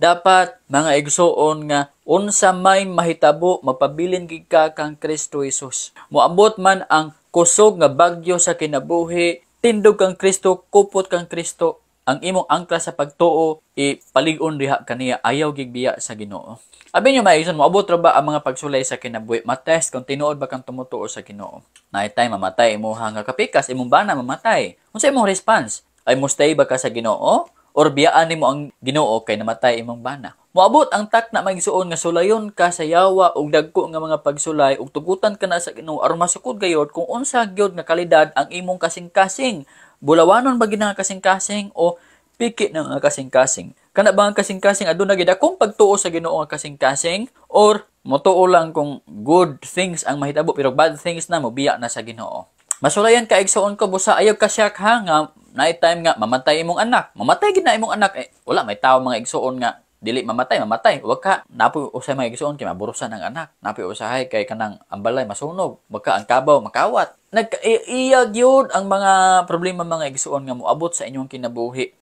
Dapat, mga igsuon, nga unsa may mahitabo, magpabilin gid ka kang Kristo Jesus. Moabot man ang kusog nga bagyo sa kinabuhi, tindog kang Kristo, kupot kang Kristo. Ang imong angkla sa pagtuo, ipalig-on diha kaniya, ayaw gigbiya sa Ginoo. Abi nyo, mga igsoon, moabot ra ba ang mga pagsulay sa kinabuhi? Matest kung tinuod ba kang tumutuo sa Ginoo. Naay time mamatay imuha nga kapikas, imong bana mamatay. Unsa imong response? Ay mo stay ba ka sa Ginoo? Or biyaan nimo ang Ginoo kay namatay imong bana? Moabot ang takna, mga igsuon, nga sulayon ka sa yawa og dagko nga mga pagsulay ug tugutan ka na sa Ginoo aron masukod gayod kung unsa gyud nga kalidad ang imong kasing-kasing. Bulawanon ba gid nga kasing-kasing o piki na nga kasing-kasing? Kana ba ang kasing-kasing aduna gid akong pagtuo sa Ginoo nga kasing-kasing, or motuo lang kung good things ang mahitabo, pero bad things na, mobiya na sa Ginoo? Masulayan ka, igsuon ko, busa ayaw ka siya ha nga naay time nga mamatay imong anak. Mamatay gid na imong anak eh, wala may tawo, mga igsuon, nga dili mamatay, mamatay. Wag ka napoy usay, mga igsuon, kay maburusan ang anak. Napoy usahay kay kanang ang balay masunog, baka ang kabaw makawat. Nagkaiya gyud ang mga problema, mga igsuon, nga moabot sa inyong kinabuhi.